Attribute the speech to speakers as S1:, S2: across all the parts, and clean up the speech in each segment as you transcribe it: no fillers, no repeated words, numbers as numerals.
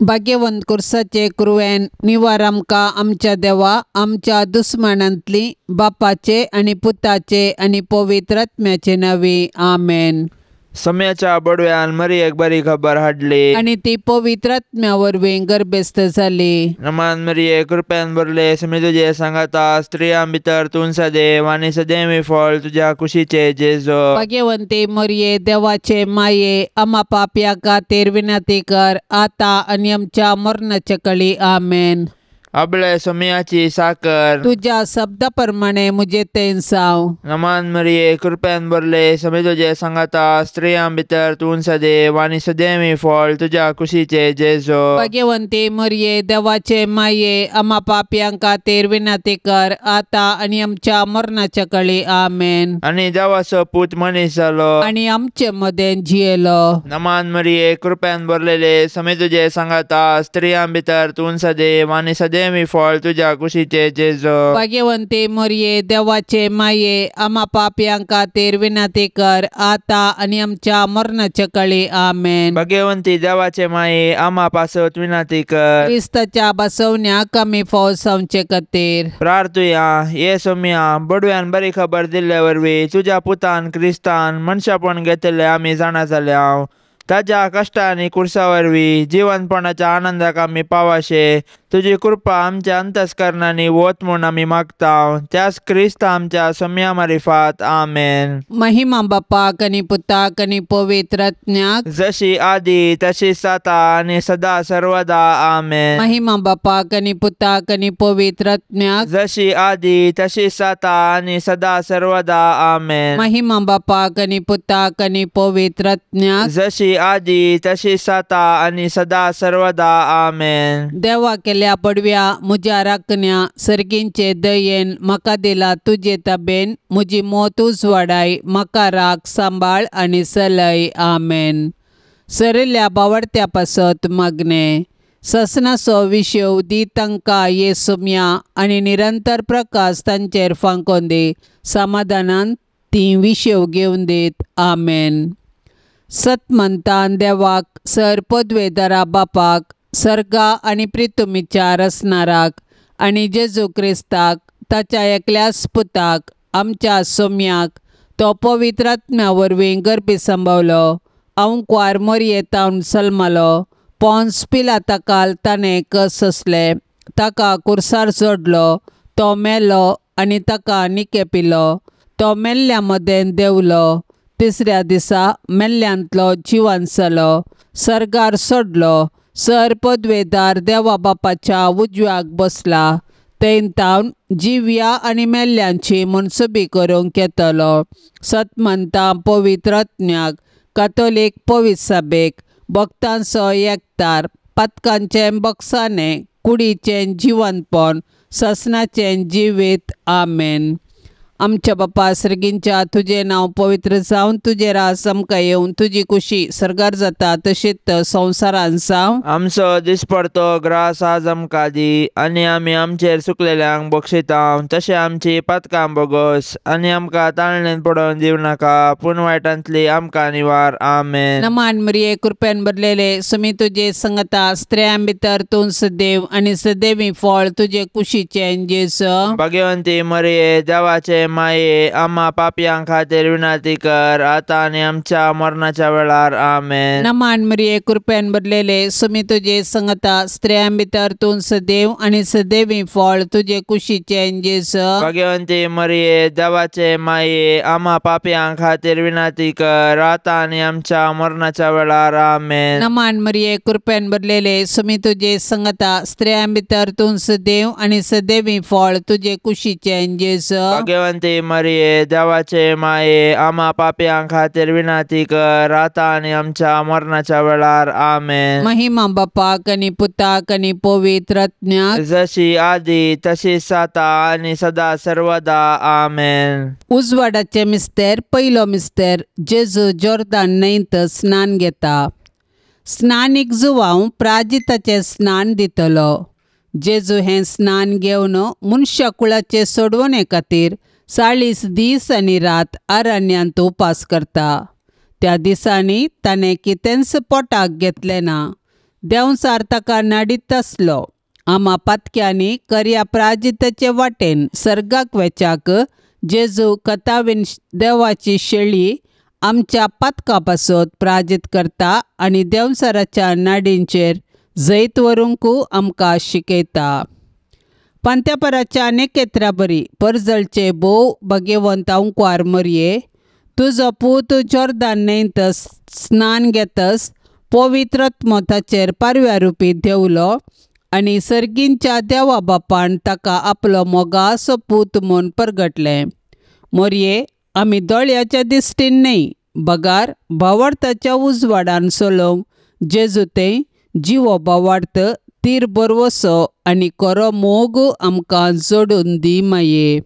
S1: भाग्यवंत कुर्साचे कुरवेन निवार आमकां आमच्या देवा आमच्या दुस्मानांतली बापाचे आनी पुताचे आनी पवित्र आत्म्याचे नांवी आमेन.
S2: सम्याच्या बडव्यान मरियेक बरी खबर हाडली
S1: आनी ती पवित्र आत्म्या वरवीं गर्भस्थ जाली.
S2: नमान मरिये कृपेन भरले, समी तुजे सांगाता, स्त्रियां भितर तूं सदैव आनी सदैवी फळ तुज्या कुशीचे जेजो.
S1: भाग्यवंती मरिये देवाचे माये आमा पापया खातीर विनंती कर आतां आनी आमच्या मरणाच्या कळी आमेन.
S2: अबळे सोम्याची साकर
S1: तुज्या शब्दा प्रमाणे मुझे तें जावं.
S2: नमान मरिये कृपेन भरले, समी तुजे सांगाता, स्त्रियां भितर तूं सदैव आनी सदैवी फळ तुज्या कुशीचे जेजो.
S1: भाग्यवंती मरिये देवाचे माये आमा पापयां खातीर विनंती कर आतां आनी आमच्या मरणाच्या कळी आमेन.
S2: आनी देवाचो पूत मनीस जालो
S1: आनी आमचे मदें जियेलो.
S2: नमान मरिये कृपेन भरलेले, समी तुजे सांगाता, स्त्रियां भितर तूं सदैव आनी सदैव फळ तुज्या कुशीचे जेजो.
S1: भाग्यवंती मरिये देवाचे माये आमा पापयां खातीर विनंती कर आतां आनी आमच्या मरणाच्या कळी आमेन.
S2: भाग्यवंती देवाचे माये आमा पासत विनंती कर.
S1: क्रिस्ताच्या बसवण्याक आमी फौज जावचे खातीर
S2: प्रार्थुया. ये सोम्या बडव्यान बरी खबर दिल्ले वरवीं तुज्या पुतान क्रिस्तान मनशापण घेतिल्ले आमी जाणा जाल्या. ताज्या कश्टांनी कुर्सा वरवीं जिवनपणाच्या आनंदाक आमी पावाशे तुजी कृपा आमच्या अंतस्करणांनी वत म्हूण आमी मागता. त्याच क्रिस्त आमच्या सोम्या मारिफात आमेन.
S1: महिमा बापाक आनी पुताक आनी पवित्र आत्म्याक
S2: जशी आदी तशी जाता आनी सदा सर्वदा आमेन.
S1: महिमा बापाक आनी पुताक आनी पवित्र आत्म्याक
S2: जशी आदी तशी जाता आनी सदा सर्वदा आमेन.
S1: महिमा बापाक आनी पुताक आनी पवित्र आत्म्याक
S2: जशी आदी तशी जाता आनी सदा सर्वदा आमेन.
S1: देवा केल्या पडव्या म्हज्या राखण्या सर्गींचे दयेन म्हाका दिला तुजे ताबेन म्हजी मोत उजवाडाय म्हाका राख सांबाळ आनी सलय आमेन. सरिल्ल्या बावडत्या पासत मागणें ससनाचो विशेव दी तांकां ये सुम्या आनी निरंतर प्रकाश तांचेर फांकोन दी समाधानान ती विशेव घेवन दीत आमेन. सतमंतान देवाक सर पदवेदारा बापाक सर्गा आनी प्रितुमीच्या रसनाराक आनी जेजू क्रिस्ताक ताच्या एकल्याच पुताक आमच्या सोम्याक तो पवित्र आत्म्या वरवीं गर्भी संभवलो अंकवार मोरयेतावन सल्मालो पोन्स पिलाताकाल ताणें कस सोंसले ताका कुर्सार जोडलो तो मेलो आनी ताका निके पिलो तो मेल्ल्या मदें देंवलो तिसऱ्या दिसा मेल्ल्यांतलो जिवन जालो सर्गार सोडलो सर पदवेदार देवा बापाच्या उजव्याक बसला थंय जिव्या आनी मेल्ल्यांची मनसुबी करूंक येतलो. सतमंता पवित्र आत्म्याक कातोलीक पवित्र सभेक भक्तांचो एकतार पातकांचें बक्षाणें कुडीचें जिवनपण ससनाचें जिवीत आमेन. आमच्या बापा सर्गींच्या तुजें नांव पवित्र जावन तुजें राज आमकां येवन तुजी कुशी सर्गार जाता तशीच संवसारान जावं.
S2: आमचो दिसपडतो ग्रास आज आमकां दी आनी आमी आमचेर चुकलेल्यांक बक्षिता तशें आमची पातकां बोगस आनी आमकां ताळणेन पडोवन दिवं नाका पूण वायटांतली आमकां निवार आमेन.
S1: नमान मरिये कृपेन भरलेले सुमी तुजे संगता स्त्रियां भितर तूं सदैव आनी सदैवी फळ तुजे कुशीचें जेजू.
S2: भाग्यवंती मरिये देवाचे माये आमा पापयां खातीर विनंती कर आतां आनी आमच्या मरणाच्या वेळार आमेन.
S1: नमान मरिये कृपेन भरलेले सुमी तुजे संगता स्त्रियां भितर तूं सदैव आनी सदैवी फळ तुजे कुशीचें जेजू.
S2: भाग्यवंती मरिये देवाचे माये आमा पापयां खातीर विनंती कर आतां आनी आमच्या मरणाच्या वेळार आमेन.
S1: नमान मरिये कृपेन भरलेले सुमी तुजे संगता स्त्रियां भितर तूं सदैव आनी सदैवी फळ तुजे कुशीचें जेजू.
S2: भाग्यवंती मरिये देवाचे माये आमा पापयां खातीर विनंती कर आतां आनी आमच्या मरणाच्या वेळार आमेन.
S1: महिमा बापाक आनी पुताक आनी पवित्र आत्म्याक
S2: जशी आदी तशी जाता आनी सदा सर्वदा आमेन.
S1: उजवाडाचे मिस्तेर पयलो मिस्तेर जेजू जोर्दान न्हंयत स्नान घेता. स्नानीक जुवांव प्राजिताचें स्नान दितलो. जेजू हें स्नान घेवन मनशा कुळाचे सोडवणे खातीर 40 दीस आनी रात अरण्यांत उपास करता. त्या दिसांनी ताणें कितेंच पोटाक घेतलें ना. देंवचार ताका नाडीत आसलो. आमा पातक्यांनी करया प्राजिताचे वाटेन सर्गाक वेच्याक जेजू कथावीन देवाची शेळी आमच्या पातका पासत प्राजीत करता आनी देंवचाराच्या नाडींचेर जैत व्हरूंक आमकां शिकयता. पांत्यापराच्या नेकेत्रा बरी परजळचे भोव भाग्यवंत अंकवार मरये, तुजो पूत जोर्दान न्हंयत स्नान घेतस पवित्र आत्मो पारव्या रुपी देवलो आनी सर्गींच्या देवा बापान ताका आपलो मोगासो पूत म्हूण परगटलें. मोरये, आमी दोळ्याच्या दिश्टीन न्हय बगार भावार्थाच्या उजवाडान चलोवंक जेजू तें जिवो भावार्थ तीर बरवसो आनी खरो मोग आमकां जोडून दी माये.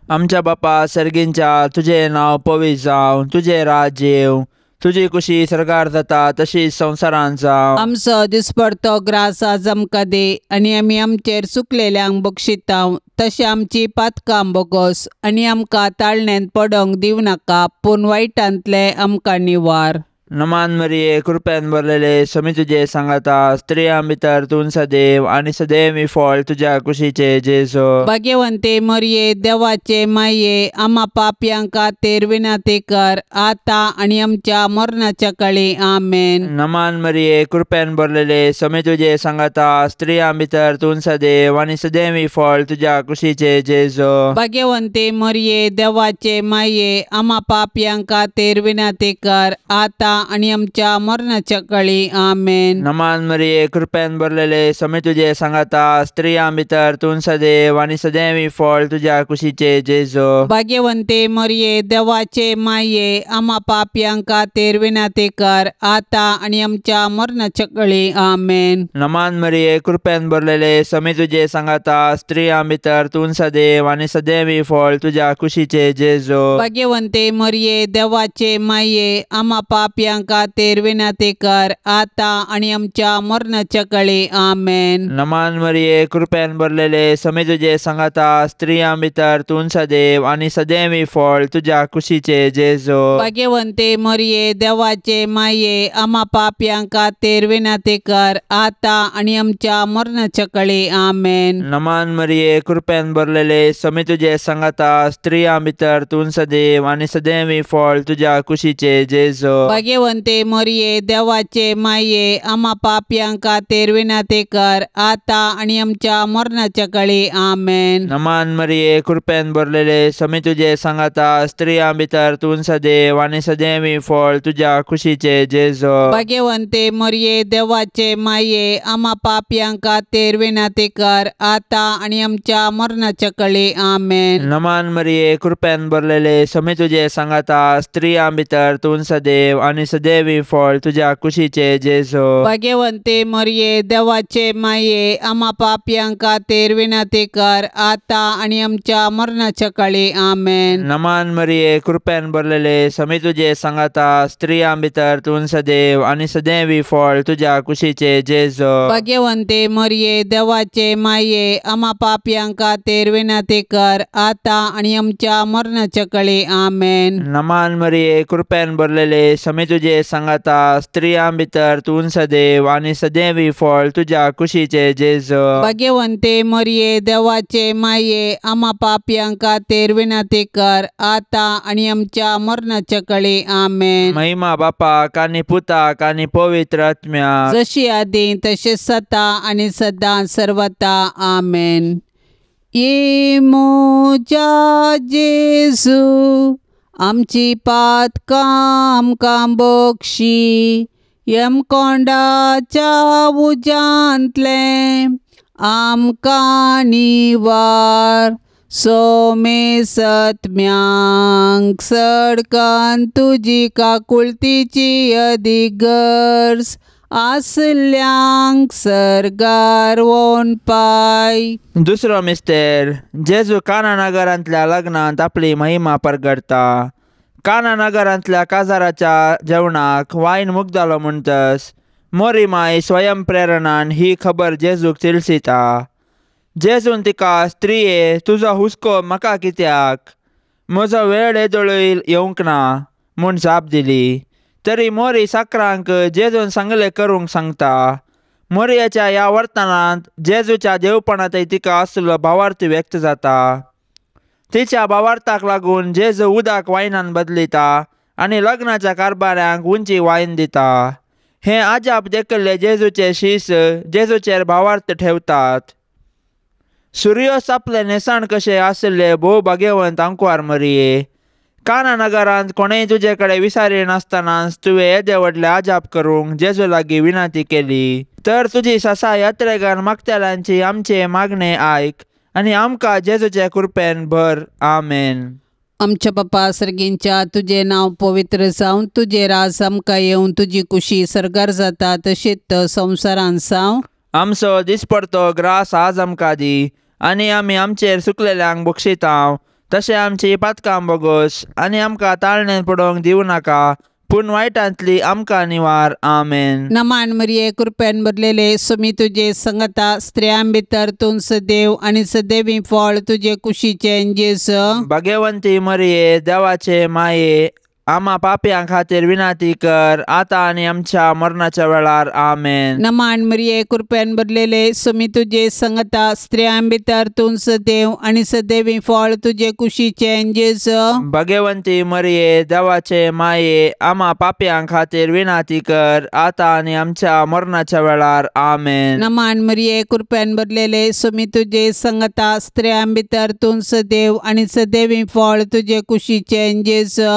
S2: आमच्या बापा सर्गींच्या, तुजें नांव पवित्र जावं, तुजें राज्य येवं, तुजी कुशी सर्गार जाता तशीच संवसारांत जावं.
S1: आमचो दिसपडतो ग्रास आज आमकां दी आनी आमी आमचेर चुकलेल्यांक बक्षितां तशें आमची पातकां बोगोस आनी आमकां ताळण्यांत पडोंक दिवं नाका पूण वायटांतलें आमकां निवार.
S2: नमान मरिये, कृपेन भरलेले, समी तुजे सांगाता, स्त्रियां भितर तूं सदैव आनी सदैव फळ तुज्या कुशीचे जेजू.
S1: भाग्यवंते मरिये, देवाचे माये, आमा पापयां खातीर विनंती कर आतां आनी आमच्या मरणाच्या काळी. आमेन.
S2: नमान मरिये, कृपेन भरलेले, समी तुजे सांगाता, स्त्रियां भितर तूं सदैव आनी सदैव फळ तुज्या कुशीचे जेजू.
S1: भाग्यवंते मरिये, देवाचे माये, आमा पापयां खातीर विनंती कर आतां आनी आमच्या मरणाच्या काळी. आमेन.
S2: नमान मरिये, कृपेन भरलेले, समी तुजे सांगाता, स्त्रियां भितर तूं सदैव आनी सदैव फळ तुज्या कुशीचे जेजू.
S1: भाग्यवंते मरिये, देवाचे माये, आमा पापयां खातीर विनंती कर आतां आनी आमच्या मरणाच्या काळी. आमेन.
S2: नमान मरिये, कृपेन भरलेले, समी तुजे सांगाता, स्त्रियां भितर तूं सदैव आनी सदैव फळ तुज्या कुशीचे जेजू.
S1: भाग्यवंते मरिये, देवाचे माये, आमा पापयां खातीर विनंती कर आतां आनी आमच्या मरणाच्या काळी. आमेन.
S2: नमान मरिये, कृपेन भरलेले, समी तुजे सांगाता, स्त्रियां भितर तूं सदैव आनी सदैव फळ तुज्या कुशीचे जेजू.
S1: भाग्यवंते मरिये, देवाचे माये, आमा पापयां खातीर विनंती कर आतां आनी आमच्या मरणाच्या काळी. आमेन.
S2: नमान मरिये, कृपेन भरलेले, समी तुजे सांगाता, स्त्रियां भितर तूं सदैव आनी सदैव फळ तुज्या कुशीचे जेजू.
S1: भाग्यवंते मरिये, देवाचे माये, आमा पापयां खातीर विनंती कर आतां आनी आमच्या मरणाच्या काळी. आमेन.
S2: नमान मरिये, कृपेन भरलेले, समी तुजे सांगाता, स्त्रियां भितर तूं सदैव आनी सदैव फळ तुज्या कुशीचे जेजू.
S1: भाग्यवंते मरिये, देवाचे माये, आमा पापयां खातीर विनंती कर आतां आनी आमच्या मरणाच्या काळी. आमेन.
S2: नमान मरिये, कृपेन भरलेले, समी तुजे सांगाता, स्त्रियां भितर तूं सदैव आनी सदैव फळ तुज्या कुशीचे जेजू.
S1: भाग्यवंते मरिये, देवाचे माये, आमा पापयां खातीर विनंती कर आतां आनी आमच्या मरणाच्या काळी. आमेन.
S2: नमान मरिये, कृपेन भरलेले, समी तुजे सांगाता, स्त्रियां भितर तूं सदैव आनी सदैव फळ तुज्या कुशीचे जेजू.
S1: भाग्यवंते मरिये, देवाचे माये, आमा पापयां खातीर विनंती कर आतां आनी आमच्या मरणाच्या काळी. आमेन.
S2: नमान मरिये, कृपेन भरलेले, समी तुजे सांगाता, स्त्रियां भितर तूं सदैव आनी सदैव फळ तुज्या कुशीचे जेजू.
S1: भाग्यवंते मरिये, देवाचे माये, आमा पापयां खातीर विनंती कर आतां आनी आमच्या मरणाच्या काळी. आमेन.
S2: महिमा बापाक आनी पुताक आनी पवित्र आत्म्याक,
S1: जशी आदी तशें सता आनी सदां सर्वता. आमेन. ये म्हज्या जेजू, आमची पातकां आमकां बक्षी, यमकोंडाच्या उज्यांतलें आमकां निवार, सोमे सत्म्यांक सडकान तुजी काकुळतीची अदीक गरज आसल्यांक सर्गार वोन पाय.
S2: दुसरो मिस्तेर, जेजू काना नगरांतल्या लग्नांत आपली महिमा परगडता. काना नगरांतल्या काजाराच्या जेवणाक वायन मुगदालो म्हणटस मोरी माय स्वयं प्रेरणान ही खबर जेजूक तिळसिता. जेजून तिका, स्त्रिये, तुजो हुस्को म्हाका कित्याक, म्हजो वेळ येदोळूय येवंक ना म्हूण जाप दिली. तरी मोरी साकरांक जेजून सांगले करूंक सांगता. मोरयाच्या ह्या वर्तनांत जेजूच्या देवपणांतय तिका आसलो भावार्थ व्यक्त जाता. तिच्या भावार्थाक लागून जेजू उदक वायनान बदलिता आनी लग्नाच्या कारभाऱ्यांक उंची वायन दिता. हे आजाप देखिल्ले जेजूचे शीस जेजूचेर भावार्थ ठेवतात. सुर्योस आपले न्हेसण कशें आशिल्ले भोव भाग्यवंत आंकवार मरिये, काना नगरांत कोणेय तुजे कडेन विसारी नासतनाच तुवें येदे व्हडले आजाप करूंक जेजू लागीं विनंती केली. तर तुजी ससा यात्रेगान मागतल्यांची आमचे मागणे आयक आनी आमकां जेजूचे कृपेन भर. आमेन.
S1: आमच्या बापा सर्गींच्या, तुजें नांव पवित्र जावं, तुजें राज आमकां येवन, तुजी कुशी सर्गार जाता तशीच संवसारान जावं.
S2: आमचो दिसपडतो ग्रास आज आमकां दी आनी आमी आमचेर सुकलेल्यांक बक्षितांव तशें आमची पातकां बोगोस आनी आमकां ताळणेन पडोवंक दिवं नाका, पूण वायटांतली आमकां निवार. आमेन.
S1: नमान मरिये, कृपेन भरलेले, सुमी तुजे संगता, स्त्रियां भितर तूं सदैव आनी सदैवी फळ तुजे कुशीचें जेजू.
S2: भाग्यवंती मरिये, देवाचे माये, आमा पापयां खातीर विनंती कर आतां आनी आमच्या मरणाच्या वेळार. आमेन.
S1: नमान मरिये, कृपेन भरलेले, सुमी तुजे संगता, स्त्रियां भितर तूं सदैव आनी सदैवी फळ तुजे कुशीचें जेजू.
S2: भाग्यवंती मरिये, देवाचे माये, आमा पापयां खातीर विनंती कर आतां आनी आमच्या मरणाच्या वेळार. आमेन.
S1: नमान मरिये, कृपेन भरलेले, सुमी तुजे संगता, स्त्रियां भितर तूं सदैव आनी सदैवी फळ तुजे कुशीचें जेजू.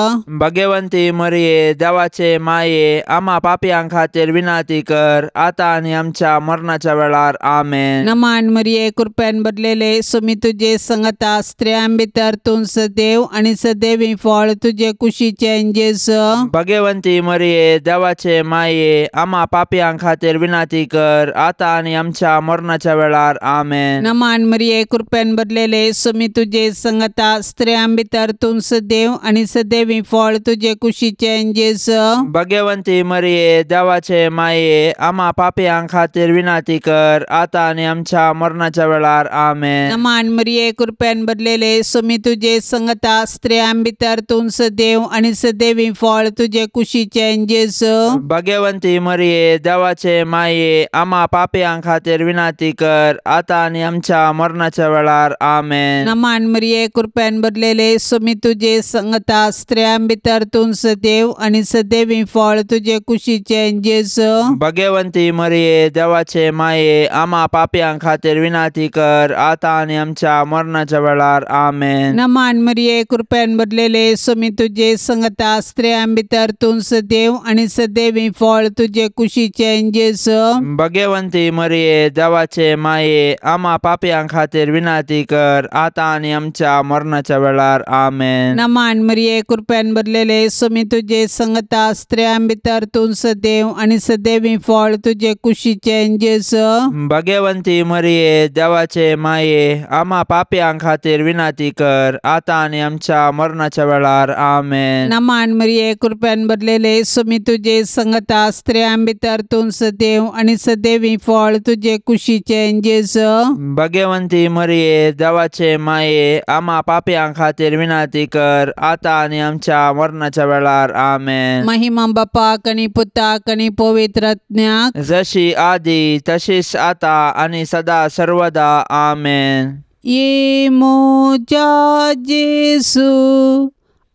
S2: भाग्यवंती मरिये, देवाचे माये, आमा पापयां खातीर विनंती कर आतां आनी आमच्या मरणाच्या वेळार. आमेन.
S1: नमान मरिये, कृपेन भरलेले, सुमी तुजे संगता, स्त्रियां भितर तूं सदैव आनी सदैवी फळ तुजे कुशीचें जेजू.
S2: भाग्यवंती मरिये, देवाचे माये, आमा पापयां खातीर विनंती कर आतां आनी आमच्या मरणाच्या वेळार. आमेन.
S1: नमान मरिये, कृपेन भरलेले, सुमी तुजे संगता, स्त्रियां भितर तूं सदैव आनी सदैवी फळ तुजे कुशीचें जेजू.
S2: भाग्यवंती मरिये, देवाचे माये, आमा पापयां खातीर विनंती कर आतां आनी आमच्या मरणाच्या वेळार. आमेन.
S1: नमान मरिये, कृपेन भरलेले, सुमी तुजे संगता, स्त्रियां भितर तूं सदैव आनी सदैवी फळ तुजे कुशीचें जेजू.
S2: भाग्यवंती मरिये, देवाचे माये, आमा पापयां खातीर विनंती कर आतां आनी आमच्या मरणाच्या वेळार. आमेन.
S1: नमान मरिये, कृपेन भरलेले, सुमी तुजे संगता, स्त्रियां भितर तूं सदैव आनी सदैवी फळ तुजे कुशीचें जेजू.
S2: भाग्यवंती मरिये, देवाचे माये, आमा पापयां खातीर विनंती कर आतां आनी आमच्या मरणाच्या वेळार. आमेन.
S1: नमान मरिये, कृपेन भरलेले, सुमी तुजे संगता, स्त्रियां भितर तूं सदैव आनी सदैवी फळ तुजे कुशीचें जेजू.
S2: भाग्यवंती मरिये, देवाचे माये, आमा पापयां खातीर विनंती कर आतां आनी आमच्या मरणाच्या वेळार. आमेन.
S1: नमान मरिये, कृपेन भरलेले, सुमी तुजे संगता, स्त्रियां भितर तूं सदैव आनी सदैवी फळ तुजे कुशीचें जेजू.
S2: भाग्यवंती मरिये, देवाचे माये, आमा पापयां खातीर विनंती कर आतां आनी आमच्या मरणाच्या वेळार. आमेन.
S1: नमान मरिये, कृपेन भरलेले, सुमी तुजे संगता, स्त्रियां भितर तूं सदैव आनी सदैवी फळ तुजे कुशीचें जेजू.
S2: भाग्यवंती मरिये, देवाचे माये, आमा पापयां खातीर विनंती कर आतां आनी आमच्या मरणाच्या वेळार. आमेन.
S1: महिमा बापाक आनी पुताक आनी पवित्र आत्म्याक,
S2: जशी आदी तशीच आता आनी सदा सर्वदा. आमेन.
S1: ये म्हज्या जेजू,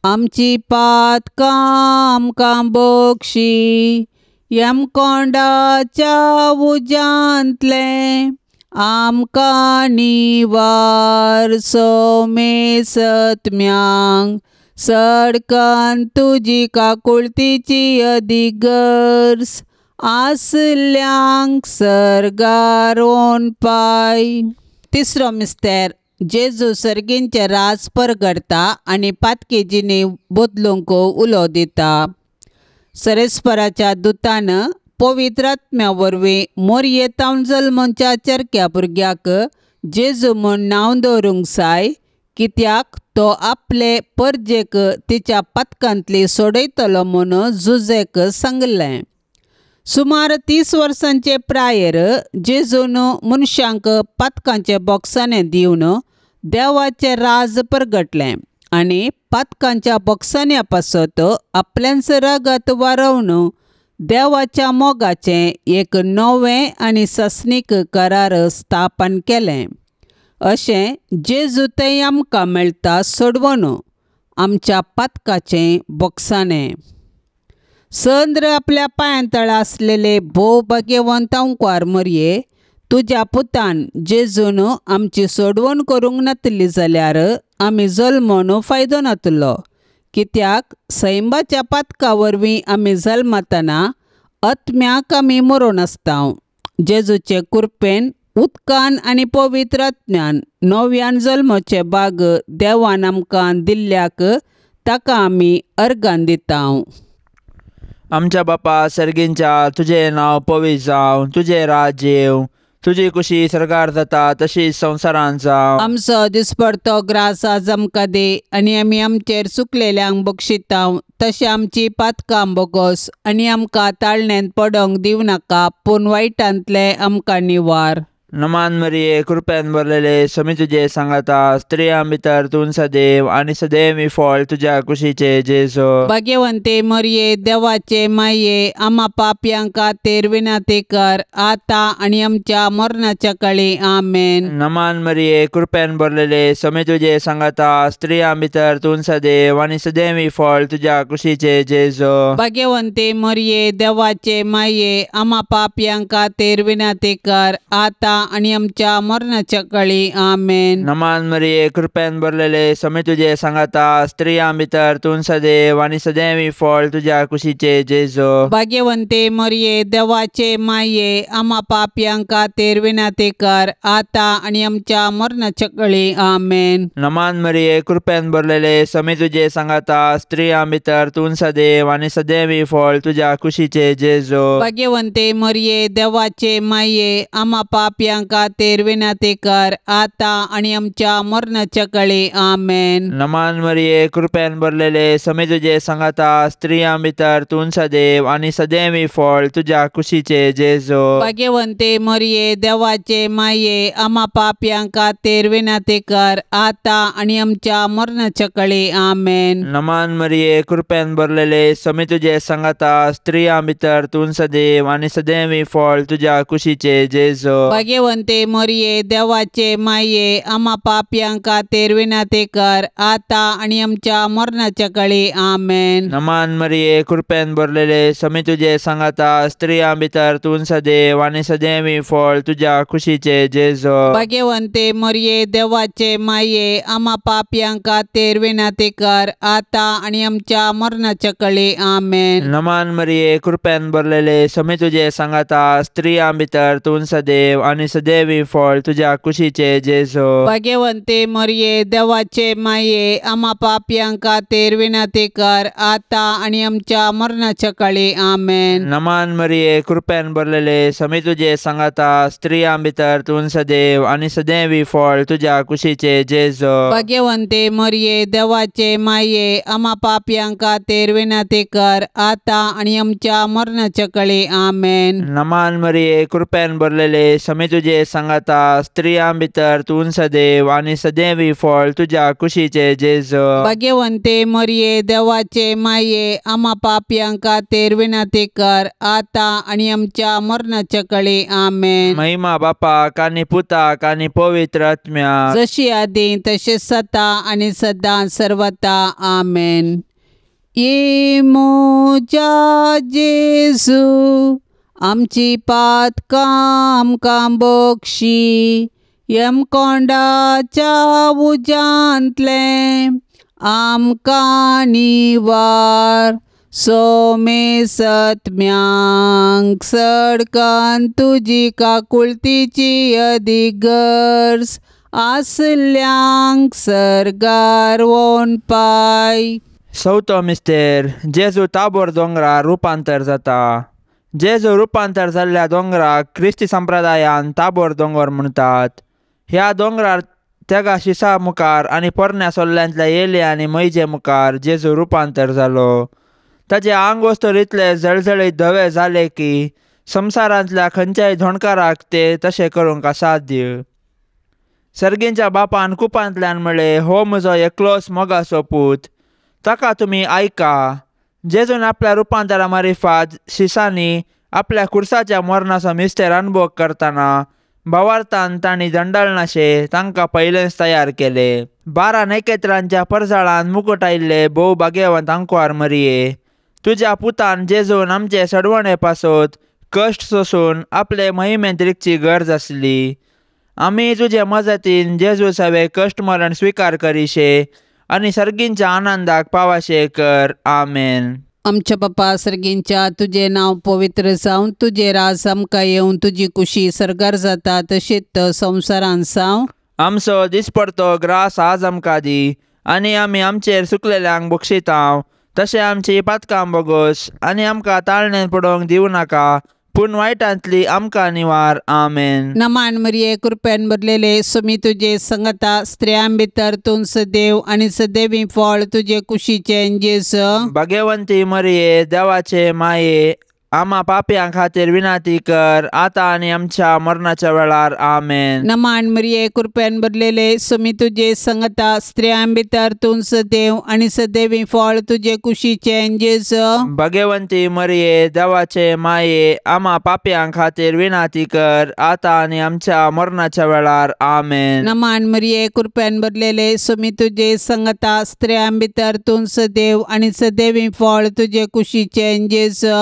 S1: आमची पातकां आमकां बक्षी, यमकोंडाच्या उज्यांतलें आमकां निवार. सोमेसत्म्यांक सडकन तुजी काकुळतीची अदिगर्स आसल्यांक सर्गार पाय. तिसरो मिस्तेर, जेजू सर्गींचें राज परगडता आनी पातकी जिणी बदलूंक उलो दिता. सरेस्पराच्या दुतान पवित्र आत्म्या वरवीं मोरयेतावन जल्मच्या चरक्या भुरग्याक जेजू म्हूण नांव दवरूंक जाय, कित्याक तो आपले परजेक तिच्या पातकांतली सोडयतलो म्हूण जुजेक सांगलें. सुमार 30 वर्सांचे प्रायेर जेजून मनशांक पातकांचे बोक्साने दिवन देवाचें राज परगटलें. आनी पातकांच्या बोगसाण्या पासत आपल्यांच रगत वारोवन देवाच्या मोगाचें एक नवें आनी सस्नीक करार स्थापन केलें. अशें जेजू थंय आमकां मेळटा सोडवण आमच्या पातकाचें बोगसाणें. संद्र आपल्या पांयां तळा आसलेले भोव भाग्यवंत अंकवार मरये, तुज्या पुतान जेजून आमची सोडवण करूंक नातली जाल्यार आमी जल्मून फायदो नातलो. कित्याक सैमाच्या पातका वरवीं आमी जल्मतना आत्म्याक आमी मरोन आसता. जेजूचे कृपेन उदकान आनी पवित्र आत्म्यान नव्यान जल्माचे भाग देवान आमकां दिल्ल्याक ताका आमी अर्गान दिता.
S2: आमच्या बापा सर्गींच्या, तुजें नांव पवित्र जावं, तुजें राज्य येवं, तुजी कुशी सरकार जाता तशीच संवसारांत जावं.
S1: आमचो दिसपडतो ग्रास आज आमकां दी आनी आमी आमचेर चुकलेल्यांक बक्षिता तशें आमची पातकां बोगोस आनी आमकां ताळण्यांत पडोंक दिवं नाका, पूण वायटांतलें आमकां निवार.
S2: नमान मरिये, कृपेन भरलेले, समी तुजे सांगाता, स्त्रियां भितर तूं सदैव आनी सदैव फळ तुज्या कुशीचे जेजू.
S1: भाग्यवंते मरिये, देवाचे माये, आमा पापयां खातीर विनंती कर आतां आनी आमच्या मरणाच्या काळी. आमेन.
S2: नमान मरिये, कृपेन भरलेले, समी तुजे सांगाता, स्त्रियां भितर तूं सदैव आनी सदैव फळ तुज्या कुशीचे जेजू.
S1: भाग्यवंते मरिये, देवाचे माये, आमा पापयां खातीर विनंती कर आतां आनी आमच्या मरणाच्या काळी. आमेन.
S2: नमान मरिये, कृपेन भरलेले, समी तुजे सांगाता, स्त्रियां भितर तूं सदैव आनी सदैव फळ तुज्या कुशीचे जेजू.
S1: भाग्यवंते मरिये, देवाचे माये, आमा पापयां खातीर विनंती कर आतां आनी आमच्या मरणाच्या काळी. आमेन.
S2: नमान मरिये, कृपेन भरलेले, समी तुजे सांगाता, स्त्रियां भितर तूं सदैव आनी सदैव फळ तुज्या कुशीचे जेजू.
S1: भाग्यवंते मरिये, देवाचे माये, आमा पापयां खातीर विनंती कर आतां आनी आमच्या मरणाच्या काळी. आमेन.
S2: नमान मरिये, कृपेन भरलेले, समी तुजे सांगाता, स्त्रियां भितर तूं सदैव आनी सदैव फळ तुज्या कुशीचे जेजू.
S1: भाग्यवंते मरिये, देवाचे माये, आमा पापयां खातीर विनंती कर आतां आनी आमच्या मरणाच्या काळी. आमेन.
S2: नमान मरिये, कृपेन भरलेले, समी तुजे सांगाता, स्त्रियां भितर तूं सदैव आनी सदैव फळ तुज्या कुशीचे जेजू.
S1: भाग्यवंते मरिये, देवाचे माये, आमा पापयां खातीर विनंती कर आतां आनी आमच्या मरणाच्या काळी. आमेन.
S2: नमान मरिये, कृपेन भरलेले, समी तुजे सांगाता, स्त्रियां भितर तूं सदैव आनी सदैव फळ तुज्या कुशीचे जेजू.
S1: भाग्यवंते मरिये, देवाचे माये, आमा पापयां खातीर विनंती कर आतां आनी आमच्या मरणाच्या काळी. आमेन.
S2: नमान मरिये, कृपेन भरलेले, समी तुजे सांगाता, स्त्रियां भितर तूं सदैव आनी सदैव फळ तुज्या कुशीचे जेजू.
S1: भाग्यवंते मरिये, देवाचे माये, आमा पापयां खातीर विनंती कर आतां आनी आमच्या मरणाच्या काळी. आमेन.
S2: नमान मरिये, कृपेन भरलेले, समी तुजे सांगाता, स्त्रियां भितर तूं सदैव आनी सदैव फळ तुज्या कुशीचे जेजू.
S1: भाग्यवंते मरिये, देवाचे माये, आमा पापयां खातीर विनंती कर आतां आनी आमच्या मरणाच्या काळी. आमेन.
S2: नमान मरिये, कृपेन भरलेले, समी तुजे सांगाता, स्त्रियां भितर तूं सदैव आनी सदैव फळ तुज्या कुशीचे जेजू.
S1: भाग्यवंते मरिये, देवाचे माये, आमा पापयां खातीर विनंती कर आतां आनी आमच्या मरणाच्या काळी. आमेन.
S2: महिमा बापाक आनी पुताक आनी पवित्र आत्म्याक,
S1: जशी आदी तशी सता आनी सदां सर्वता. आमेन. ये म्हज्या जेजू, आमची पातकां आमकां बक्षी, यमकोंडाच्या उज्यांतलें आमकां निवार, सोमे सत्म्यांक सडकान तुजी काकुळतीची अदीक गरज आसल्यांक सर्गार वोन पाय.
S2: चवथो मिस्तेर, जेजू ताबोर दोंगरार रुपांतर जाता. जेजू रुपांतर जाल्ल्या दोंगराक क्रिस्ती संप्रदायान ताबोर दोंगर म्हणटात. ह्या दोंगरार तेगा शिसा मुखार आनी पोरण्या सोल्ल्यांतल्या येले आनी मैजे मुखार जेजू रुपांतर जालो. ताजे आंग वस्तूर इतले जळजळीत धवे जाले की संवसारांतल्या खंयच्याय धोणकाराक ते तशें करूंक असाध्य. सर्गींच्या बापान कुपांतल्यान म्हळें, हो म्हजो एकलोच मोगाचो पूत, ताका तुमी आयका। जेजून आपल्या रुपांतरा मारिफात शिसांनी आपल्या खुर्साच्या मरणाचो मिस्तेर अनुभव करतना भावार्थान तांणी दंडलनाशे तांकां पयलेंच तयार केले। 12 नखेत्रांच्या परजाळान मुकुट आयिल्ले भोव भाग्यवंत आंकवार मरिये, तुज्या पुतान जेजून आमचे सडवणे पासत कश्ट सोसून आपले महिमेंत रिगची गरज आसली। आमी तुजे मजतीन जेजू सवे कश्ट मरण स्विकार करिशे आनी सर्गींच्या आनंदाक पावाशे कर। आमेन।
S1: आमच्या बापा सर्गींच्या, तुजें नांव पवित्र जावं, तुजें राज आमकां येवन, तुजी कुशी सर्गार जाता तशीच संवसारान जावं।
S2: आमचो दिसपडतो ग्रास आज आमकां दी आनी आमी आमचेर सुकलेल्यांक बक्षितांव तशें आमची पातकां बोगोस आनी आमकां ताळणेन पडोवंक दिवं नाका, पूण वायटांतली आमकां निवार। आमेन।
S1: नमान मरिये, कृपेन भरलेले, स्वामी तुजे संगता, स्त्रियां भितर तूं सदैव आनी सदैवी फळ तुजे कुशीचें जेजू।
S2: भाग्यवंती मरिये, देवाचे माये, आमा पापयां खातीर विनंती कर आतां आनी आमच्या मरणाच्या वेळार। आमेन।
S1: नमान मरिये, कृपेन भरलेले, स्वामी तुजे संगता, स्त्रियां भितर तूं सदैव आनी सदैवी फळ तुजे कुशीचें जेजू।
S2: भाग्यवंती मरिये, देवाचे माये, आमा पापयां खातीर विनंती कर आतां आनी आमच्या मरणाच्या वेळार। आमेन।
S1: नमान मरिये, कृपेन भरलेले, स्वामी तुजे संगता, स्त्रियां भितर तूं सदैव आनी सदैवी फळ तुजे कुशीचें जेजू।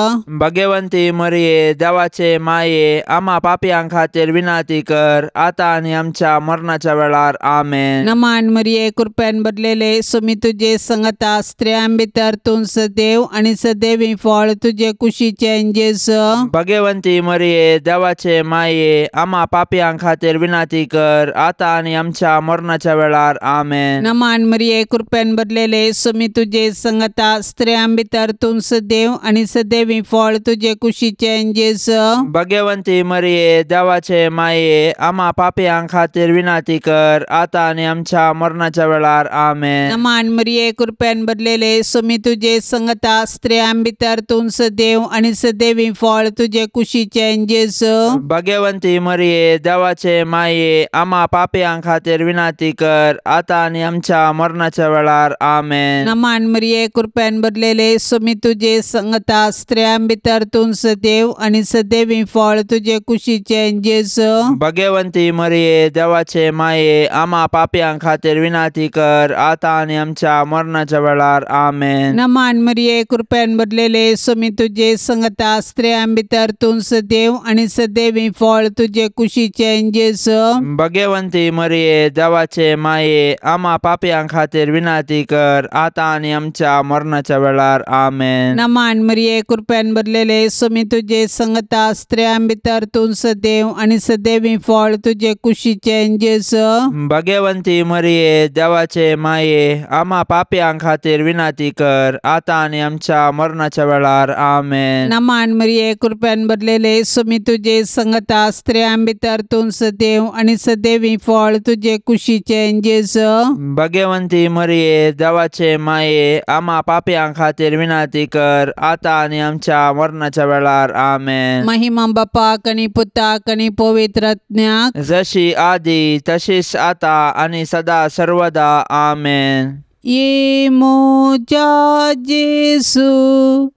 S2: भाग्यवंती मरिये, देवाचे माये, आमा पापयां खातीर विनंती कर आतां आनी आमच्या मरणाच्या वेळार। आमेन।
S1: नमान मरिये, कृपेन भरलेले, स्वामी तुजे संगता, स्त्रियां भितर तूं सदैव आनी सदैवी फळ तुजे कुशीचें जेजू।
S2: भाग्यवंती मरिये, देवाचे माये, आमा पापयां खातीर विनंती कर आतां आनी आमच्या मरणाच्या वेळार। आमेन।
S1: नमान मरिये, कृपेन भरलेले, स्वामी तुजे संगता, स्त्रियां भितर तूं सदैव आनी सदैवी फळ तुजे कुशीचें जेजू।
S2: भाग्यवंती मरिये, देवाचे माये, आमा पापयां खातीर विनंती कर आतां आनी आमच्या मरणाच्या वेळार। आमेन।
S1: नमान मरिये, कृपेन भरलेले, स्वामी तुजे संगता, स्त्रियां भितर तूं सदैव आनी सदैवी फळ तुजे कुशीचें जेजू।
S2: भाग्यवंती मरिये, देवाचे माये, आमा पापयां खातीर विनंती कर आतां आनी आमच्या मरणाच्या वेळार। आमेन।
S1: नमान मरिये, कृपेन भरलेले, स्वामी तुजे संगता, स्त्रियां भितर तूं सदैव आनी सदैवी फळ तुजे कुशीचें जेजू।
S2: भाग्यवंती मरिये, देवाचे माये, आमा पापयां खातीर विनंती कर आतां आनी आमच्या मरणाच्या वेळार। आमेन।
S1: नमान मरिये, कृपेन भरलेले, स्वामी तुजे संगता, स्त्रियां भितर तूं सदैव आनी सदैवी फळ तुजे कुशीचें जेजू।
S2: भाग्यवंती मरिये, देवाचे माये, आमा पापयां खातीर विनंती कर आतां आनी आमच्या मरणाच्या वेळार। आमेन।
S1: नमान मरिये, कृपेन भरलेले, स्वामी तुजे संगता, स्त्रियां भितर तूं सदैव आनी सदैवी फळ तुजे कुशीचें जेजू।
S2: भाग्यवंती मरिये, देवाचे माये, आमा पापयां खातीर विनंती कर आतां आनी आमच्या मरणाच्या वेळार। आमेन।
S1: नमान मरिये, कृपेन भरलेले, स्वामी तुजे संगता, स्त्रियां भितर तूं सदैव आनी सदैवी फळ तुजे कुशीचें जेजू।
S2: भाग्यवंती मरिये, देवाचे माये, आमा पापयां खातीर विनंती कर आतां आनी आमच्या मरणाच्या वेळार। आमेन।
S1: महिमा बापाक आनी पुताक आनी पवित्र आत्म्याक,
S2: जशी आदी तशीच आता आनी सदा सर्वदा। आमेन।
S1: ये म्हज्या जेजू,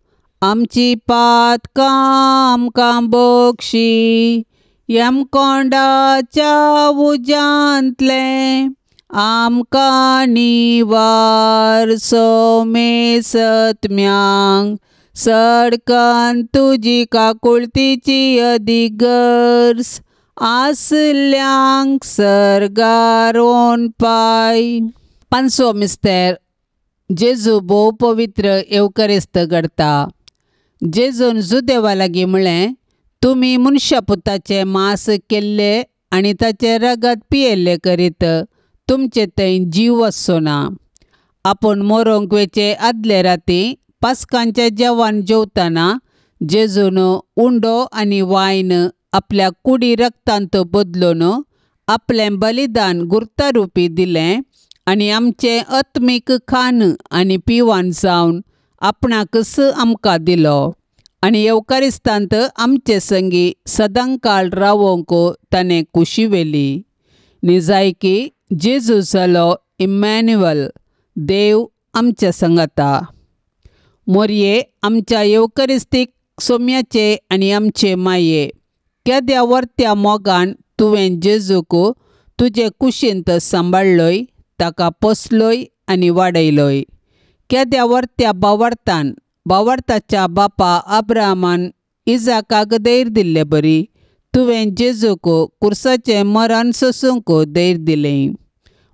S1: आमची पातकां आमकां बक्षी, यमकोंडाच्या उज्यांतलें आमकां निवार। सोमे सत्म्यांक सडकन तुजी काकुळतीची अदीक गरज आसल्यांक सर्गार पाय। पांचवो मिस्तेर, जेजू भोव पवित्र येवकरिस्त घडता। जेजून जुदेवा लागीं म्हळें, तुमी मनशा पुताचें मांस केल्लें आनी ताचें रगत पियेल्लें करीत तुमचे थंय जीव आसचो ना। आपूण मरोंक वेचे आदले राती पास्कांचें जेवण जेवतना जेजून उंडो आनी वायन आपल्या कुडी रक्तांत बदलून आपलें बलिदान गुर्तारुपी दिलें आनी आमचें आत्मीक खाण आनी पिवान जावन आपणाकच आमकां दिलो आनी येवकारिस्तांत आमचे संगी सदांकाळ रावोंक ताणें कुशी व्हेली। निजायकी जेजू जालो इम्मॅन्युअल, देव आमच्या संगाता. मोरये आमच्या येवकरिस्तीक सोम्याचे आनी आमचे माये, केद्या वर्त्या मोगान तुवें जेजूक तुजे कुशींत सांबाळ्ळोय, ताका पोसलोय आनी वाडयलोय. केद्या वर्त्या बावडतान बावडताच्या बापा अब्राहमान इजाकाक धैर्य दिल्ले बरी तुवें जेजूक कुर्साचें मरण सोसूंक धैर्य दिलें.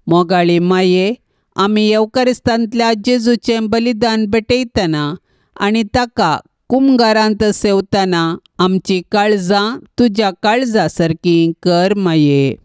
S1: मोगाळी माये, आमी येवकारिस्तांतल्या जेजूचें बलिदान भेटयतना आनी ताका कुमगारांत सेवतना आमची काळजां तुज्या काळजा सारकी कर माये.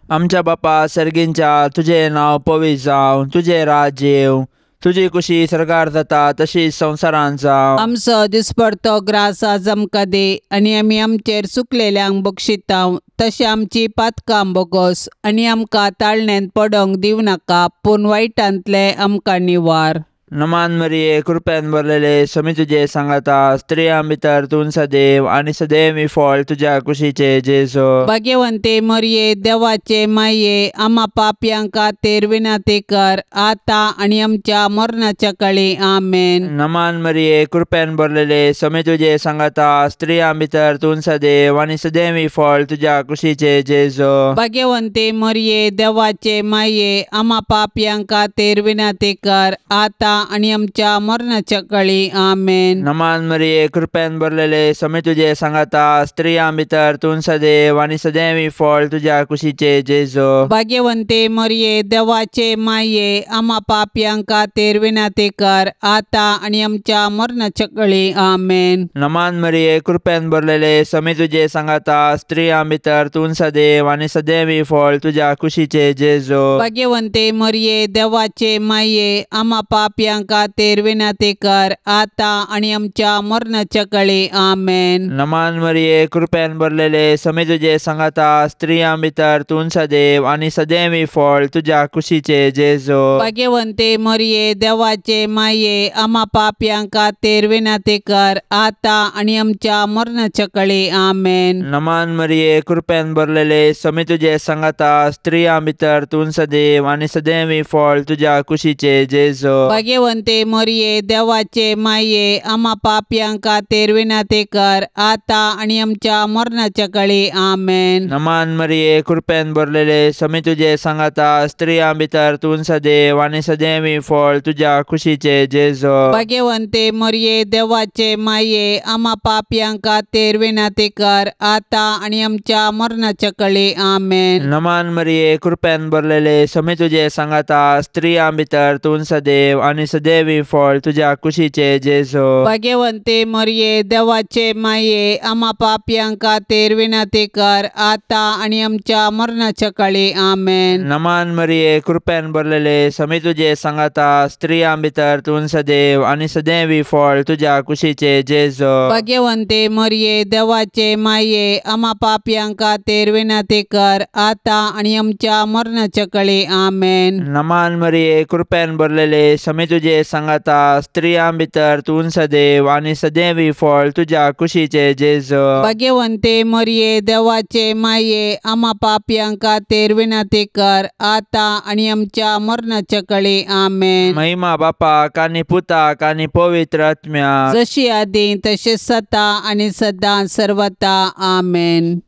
S2: आमच्या बापा सर्गींच्या, तुजें नांव पवित्र जावं, तुजें राज्य येवं, तुजी कुशी सरकार जाता तशीच संवसारांत जावं.
S1: आमचो दिसपडतो ग्रास आज आमकां दी आनी आमी आमचेर चुकलेल्यांक बक्षितां तशें आमची पातकां बोगोस आनी आमकां ताळण्यांत पडोंक दिवं नाका, पूण वायटांतले आमकां निवार.
S2: नमान मरिये, कृपेन भरलेले, समी तुजे सांगाता, स्त्रियां भितर तूं सदैव आनी सदैव फळ तुज्या कुशीचे जेजू.
S1: भाग्यवंते मरिये, देवाचे माये, आमा पापयां खातीर विनंती कर आतां आनी आमच्या मरणाच्या काळी. आमेन.
S2: नमान मरिये, कृपेन भरलेले, समी तुजे सांगाता, स्त्रियां भितर तूं सदैव आनी सदैव फळ तुज्या कुशीचे जेजू.
S1: भाग्यवंते मरिये, देवाचे माये, आमा पापयां खातीर विनंती कर आतां आनी आमच्या मरणाच्या काळी. आमेन.
S2: नमान मरिये, कृपेन भरलेले, समी तुजे सांगाता, स्त्रियां भितर तूं सदैव आनी सदैव फळ तुज्या कुशीचे जेजू.
S1: भाग्यवंते मरिये, देवाचे माये, आमा पापयां खातीर विनंती कर आतां आनी आमच्या मरणाच्या काळी. आमेन.
S2: नमान मरिये, कृपेन भरलेले, समी तुजे सांगाता, स्त्रियां भितर तूं सदैव आनी सदैव फळ तुज्या कुशीचे जेजू.
S1: भाग्यवंते मरिये, देवाचे माये, आमा पापयां खातीर विनंती कर आतां आनी आमच्या मरणाच्या काळी. आमेन.
S2: नमान मरिये, कृपेन भरलेले, समी तुजे सांगाता, स्त्रियां भितर तूं सदैव आनी सदैव फळ तुज्या कुशीचे जेजू.
S1: भाग्यवंते मरिये, देवाचे माये, आमा पापयां खातीर विनंती कर आतां आनी आमच्या मरणाच्या काळी. आमेन.
S2: नमान मरिये, कृपेन भरलेले, समी तुजे सांगाता, स्त्रियां भितर तूं सदैव आनी सदैव फळ तुज्या कुशीचे जेजू.
S1: भाग्यवंते मरिये, देवाचे माये, आमा पापयां खातीर विनंती कर आतां आनी आमच्या मरणाच्या काळी. आमेन.
S2: नमान मरिये, कृपेन भरलेले, समी तुजे सांगाता, स्त्रियां भितर तूं सदैव आनी सदैव फळ तुज्या कुशीचे जेजू.
S1: भाग्यवंते मरिये, देवाचे माये, आमा पापयां खातीर विनंती कर आतां आनी आमच्या मरणाच्या काळी. आमेन.
S2: नमान मरिये, कृपेन भरलेले, समी तुजे सांगाता, स्त्रियां भितर तूं सदैव आनी सदैव फळ तुज्या कुशीचे जेजू.
S1: भाग्यवंते मरिये, देवाचे माये, आमा पापयां खातीर विनंती कर आतां आनी आमच्या मरणाच्या काळी. आमेन.
S2: नमान मरिये, कृपेन भरलेले, समी तुजे सांगाता, स्त्रियां भितर तूं सदैव आनी सदैव फळ तुज्या कुशीचे जेजू.
S1: भाग्यवंते मरिये, देवाचे माये, आमा पापयां खातीर विनंती कर आतां आनी आमच्या मरणाच्या काळी. आमेन.
S2: नमान मरिये, कृपेन भरलेले, समी तुजे सांगाता, स्त्रियां भितर तूं सदैव आनी सदैव फळ तुज्या कुशीचे जेजू.
S1: भाग्यवंते मरिये, देवाचे माये, आमा पापयां खातीर विनंती कर आतां आनी आमच्या मरणाच्या काळी. आमेन.
S2: महिमा बापाक आनी पुताक आनी पवित्र आत्म्याक,
S1: जशी आदी तशें सता आनी सदां सर्वता. आमेन.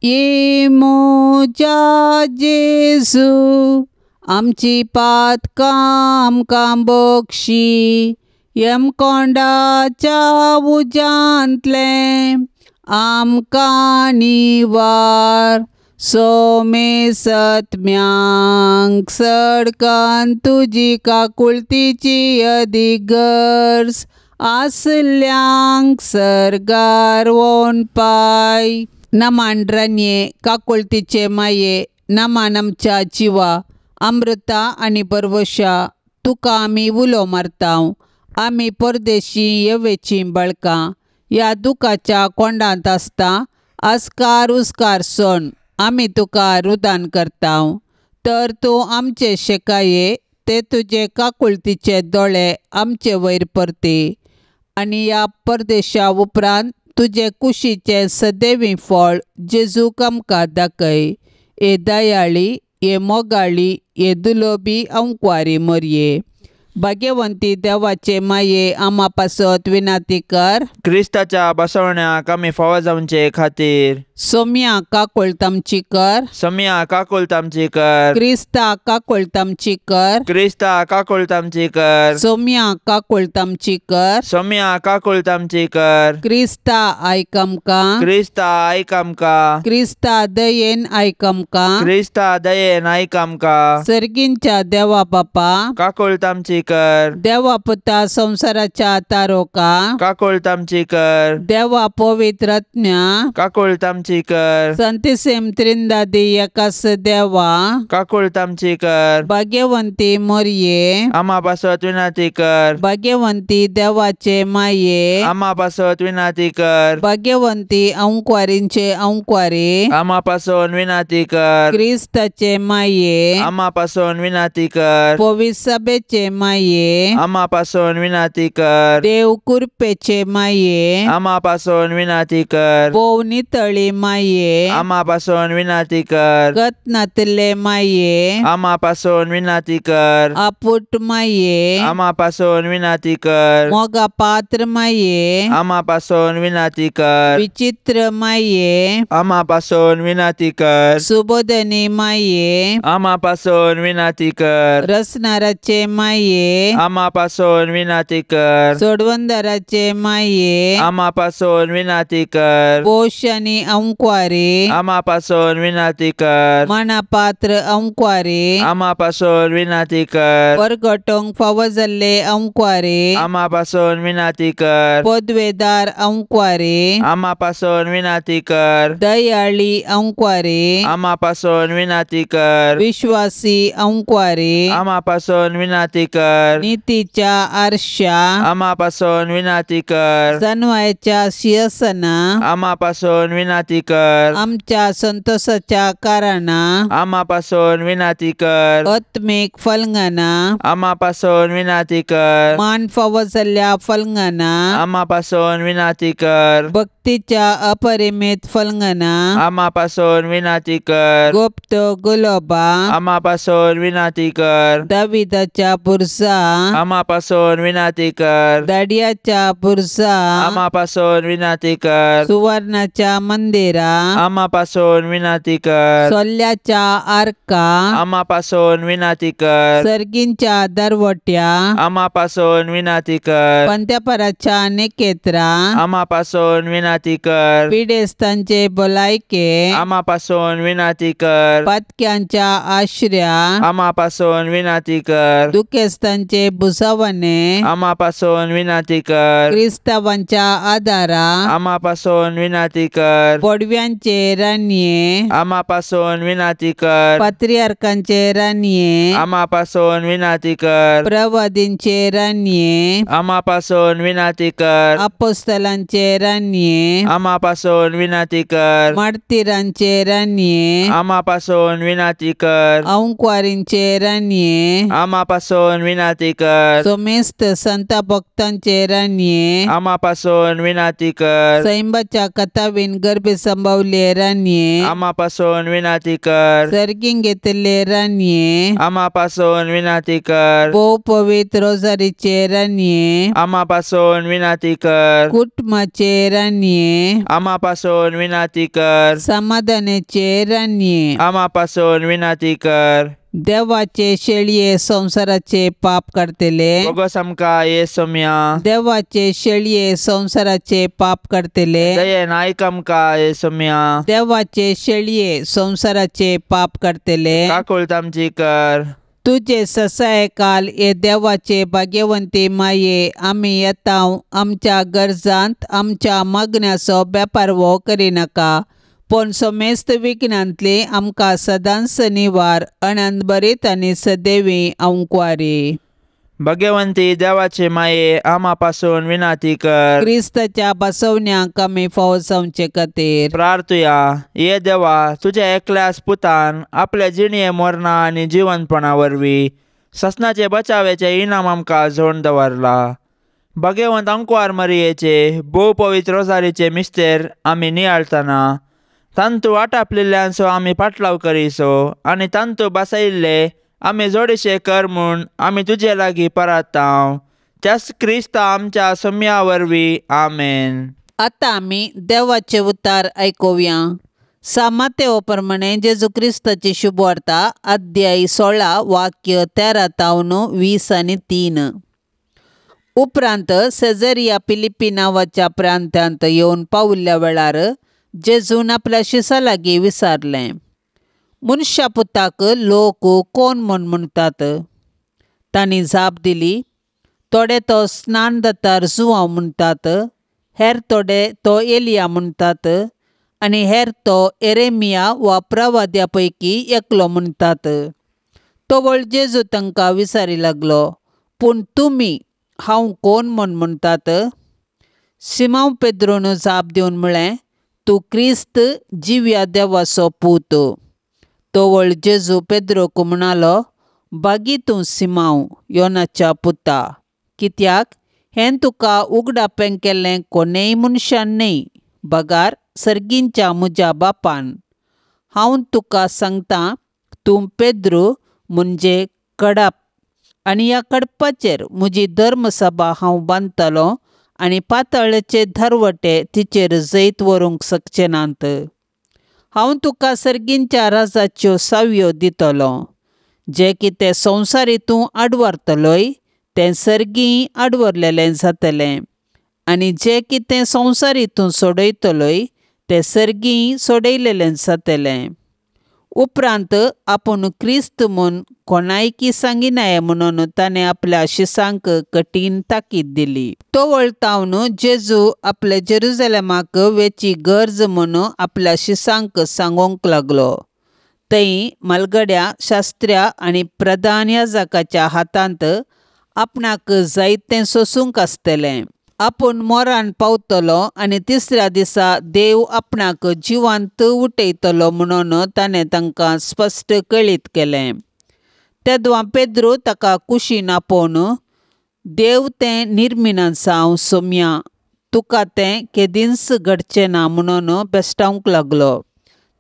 S1: ये म्हज्या जेजू, आमची पातकां आमकां बक्षी, यमकोंडाच्या उज्यांतलें आमकां निवार, सोमे सत्म्यांक सडकान तुजी काकुळतीची अदीक गरज आसल्यांक सर्गार वोन पाय. नमान रनये, काकुळतीचे माये, नमान आमच्या जिवा, अमृता आनी बरवशा, तुका आमी उलो मारता. आमी परदेशी येवेचीं बळकां ह्या दुखाच्या कोंडांत आसता आस्कार उस्कार सोण आमी तुका रुदान करता. तर तूं आमचे शेकाये ते तुजे काकुळतीचे दोळे आमचे वयर परती आनी ह्या परदेशा उपरांत तुजे कुशीचें सदैवी फळ जेजूक आमकां दाखय. हे दयाळी, हे मोगाळी, हे दुलोबी अंकवारी मोरये, भाग्यवंती देवाचे माये आमा पासत विनाती कर.
S2: क्रिस्ताच्या बसवण्याक आमी फावो जावचे खातीर.
S1: सोम्या काकुळतामची कर.
S2: सोम्या काकुळतामची कर.
S1: क्रिस्ता काकुळतामची कर.
S2: क्रिस्ता काकुळतामची कर.
S1: सोम्या काकुळतामची कर.
S2: सोम्या काकुळतामची कर.
S1: क्रिस्ता आयक आमकां.
S2: क्रिस्ता आयक आमकां.
S1: क्रिस्ता दयेन आयक आमकां.
S2: क्रिस्ता दयेन आयक आमकां.
S1: सर्गींच्या देवा बापा
S2: काकुळतामची कर.
S1: देवा पुता संवसाराच्या तारोका
S2: काकुळतामची कर.
S1: देवा पवित्र आत्म्या
S2: काकुळतामची कर.
S1: संतिसेम त्रिंदादी एकास देवा
S2: काकुळतामची कर.
S1: भाग्यवंती मोरये
S2: आमा पासत विनाती कर.
S1: भाग्यवंती देवाचे माये
S2: आमा पासत विनाती कर.
S1: भाग्यवंती अंकवारींचे अंकवारी
S2: आमा पासून विनाती कर.
S1: क्रिस्ताचे माये
S2: आमा पासून विनाती कर.
S1: पवित्र माये
S2: आमा पासून विनाती कर.
S1: देव कृपेचे माये
S2: आमा पासून विनाती कर.
S1: भोव नितळी माये
S2: आमा पासून विनाती कर.
S1: गत नातले माये
S2: आमा पासून विनाती कर.
S1: आपुट माये
S2: आमा पासून विनाती कर.
S1: मोगा पात्र माये
S2: आमा पासून विनाती कर.
S1: विचित्र माये
S2: आमा पासून विनाती कर.
S1: सुबोधनी माये
S2: आमा पासून विनाती कर.
S1: रसनाराचे माये
S2: आमा पासून विनाती कर.
S1: सोडवंदराचे माये
S2: आमा पासून विनाती कर.
S1: पोश आनी अंकवारी
S2: आमा पासून विनाती कर.
S1: मनापात्र अंकवारी
S2: आमा पासून विनाती कर.
S1: परगटोंक फावो जाल्ले अंकवारी
S2: आमा पासून विनाती कर.
S1: पदवेदार अंकवारी
S2: आमा पासून विनाती कर.
S1: दयाळी अंकवारी
S2: आमा पासून विनाती कर.
S1: विश्वासी अंकवारी
S2: आमा पासून विनाती कर.
S1: नितीच्या आरशा
S2: आमा पासून विनाती कर.
S1: जनवायच्या शिरसना
S2: आमा पासून विनाती कर.
S1: आमच्या संतोषाच्या कारणा
S2: आमा पासून विनाती कर.
S1: आत्मीक फलंगना
S2: आमा पासून विनाती कर.
S1: मान फावो जाल्ल्या फलंगना
S2: आमा पासून विनाती कर.
S1: भक्तीच्या अपरिमित फलंगना
S2: आमा पासून विनाती कर.
S1: गुप्त गुलोबा
S2: आमा पासून विनाती कर.
S1: दाविदाच्या पुरसा
S2: आमा पासून विनाती कर.
S1: दाडियाच्या पुरसा
S2: आमा पासून विनाती कर.
S1: सुवर्णाच्या मंदिरा
S2: आमा पासून विनाती कर.
S1: सोल्याच्या आर्का
S2: आमा पासून विनाती कर.
S1: सर्गींच्या दरवट्या
S2: आमा पासून विनाती कर.
S1: पंत्यापराच्या निकेत्रा
S2: आमा पासून विनाती कर.
S1: पिडेस्तांचे भलायके
S2: आमा पासून विनाती कर.
S1: पातक्यांच्या आश्र्या
S2: आमा पासून विनाती कर.
S1: दुखेस्तांचे भुसावणे
S2: आमा पासून विनाती कर.
S1: क्रिस्तावांच्या आदारा
S2: आमा पासून विनाती कर.
S1: पडव्यांचे रानये
S2: आमा पासून विनाती कर.
S1: पात्रियार्कांचे रानये
S2: आमा पासून विनाती कर.
S1: प्रवादींचे रानये
S2: आमा पासून विनाती कर.
S1: अपोस्तलांचे रानये
S2: आमा पासून विनाती कर.
S1: मार्तीरांचे रानये
S2: आमा पासून विनाती कर.
S1: अंकवारींचे रानये
S2: आमा पासून विनाती कर.
S1: सोमेस्त संत भक्तांचे रानये
S2: आमा पासून विनाती कर.
S1: सैंबाच्या कथावीन गर्भे संभवले रानये
S2: आमा पासून विनाती कर.
S1: सर्गींग घेतले रानये
S2: आमा पासून विनाती कर.
S1: भोव पवित्र रोजारीचे रानये
S2: आमा पासून विनाती कर.
S1: कुटुंबाचे रानये
S2: आमा पासून विनाती कर.
S1: समाधानाचे रानये
S2: आमा पासून विनाती कर.
S1: देवाचे शेळये संवसाराचे पाप काडटले
S2: बोगस आमकां ये सोम्या.
S1: देवाचे शेळये संवसाराचे पाप काडटले
S2: दयेन आयक आमकां ये सोम्या.
S1: देवाचे शेळये संवसाराचे पाप काडटले
S2: काकुळत आमची कर.
S1: तुजे ससायकाल हे देवाचे भाग्यवंती माये आमी येता आमच्या गरजांत आमच्या मागण्याचो बेपारवो करिनाका पूण समेस्त विघ्नांतली आमकां सदांच निवार अनंतभरीत आनी सदैवी अंकवारी.
S2: भगवंती देवाचे माये आमा पासून विनाती कर.
S1: क्रिस्ताच्या बसवण्याक आमी फावो जावचे खातीर
S2: प्रार्थुया. ये देवा, तुज्या एकल्याच पुतान आपल्या जिणये मरणा आनी जिवनपणा वरवीं ससनाचे बचावेचे इनाम आमकां झोण दवरला. भगवंत अंकवार मरियेचे भोव पवित्र रोजारीचे मिस्तेर आमी नियाळतना तांतू आटापलेल्यांचो आमी पाटलाव करीसो आनी तांतू बसयल्ले आमी जोडीशे कर म्हूण आमी तुजे लागीं परतांव त्याच क्रिस्ता आमच्या सम्या वरवीं आमेन.
S1: आतां आमी देवाचे उतार आयकुया. सामातेव प्रमाणे जेजू क्रिस्ताची शुभवार्ता अध्याय 16 वाक्य 13 तावन 20 आनी 3. उपरांत सेझरिया फिलिप्पी नांवाच्या प्रांतांत येवन पाविल्ल्या वेळार जेजून आपल्या शिसा लागीं विचारलें, मनशा पुताक लोक कोण म्हूण म्हणटात? तांणी जाप दिली, थोडे तो स्नानदातार जुवांव म्हणटात, हेर थोडे तो एलिया म्हणटात आनी हेर तो एरेमिया वा प्रवाद्या पैकी एकलो म्हणटात. तवळ जेजू तांकां विचारी लागलो, पूण तुमी हांव कोण म्हूण म्हणटात? सिमांव पेद्रून जाप दिवन म्हळें, तूं क्रिस्त जिव्या देवाचो पूत. तवळ जेजू पेद्रोक म्हणालो, बागी तूं सिमांव योनाच्या पुता, कित्याक हें तुका उगडापें केल्लें कोणेय मनशान न्हय, बगार सर्गींच्या म्हज्या बापान. हांव तुका सांगता, तूं पेद्रू म्हणजे कडप आनी ह्या कडपाचेर म्हजी धर्मसभा हांव बांदतलो आनी पातळेचे धरवटे तिचेर जैत व्हरूंक शकचे नात. हांव तुका सर्गींच्या राजाच्यो सावयो दितलो. जें कितें संवसारी तूं आडवारतलोय तें सर्गीं आडवरलेलें जातलें आनी जें कितें संवसारी तूं सोडयतलोय तें सर्गीं सोडयलेलें जातलें. उपरांत आपूण क्रिस्त म्हूण कोणायकी सांगिनाय म्हणून ताणें आपल्या शिसांक कठीण ताकीद दिली. तवळ तावन जेजू आपले जेरुजलेमाक वेची गरज म्हणून आपल्या शिसांक सांगूंक लागलो. थंय म्हालगड्या शास्त्र्या आनी प्रधान याजकाच्या हातांत आपणाक जायतें सोसूंक आसतलें. आपूण मोरान पावतलो आनी तिसऱ्या दिसा देव आपणाक जिवांत उठयतलो म्हणून ताणें तांकां स्पश्ट कळीत केलें. तेदवां पेद्रू ताका कुशीन आपोवन, देव तें निर्मिना जावं सोम्या, तुका तें केदींच घडचें ना म्हणून बेश्टावंक लागलो.